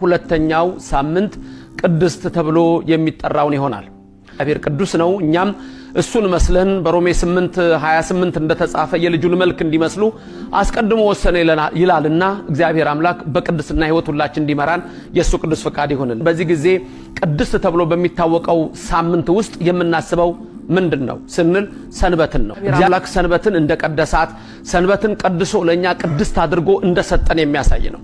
ሁለተኛው ሳምንት ቅድስት ተብሎ የሚጠራውን ይሆናል። እግዚአብሔር ቅዱስ ነው። እኛም እሱን መስለን በሮሜ 8:28 እንደተጻፈ የልጁን መልክ እንዲመስሉ አስቀድሞ ወሰነ ይላልና እግዚአብሔር አምላክ በቅድስና ሕይወት ሁላችን እንዲመራን የእሱ ቅዱስ ፈቃድ ይሁንልን። በዚህ ጊዜ ቅድስት ተብሎ በሚታወቀው ሳምንት ውስጥ የምናስበው ምንድን ነው ስንል ሰንበትን ነው። እግዚአብሔር አምላክ ሰንበትን እንደቀደሳት፣ ሰንበትን ቀድሶ ለእኛ ቅድስት አድርጎ እንደሰጠን የሚያሳይ ነው።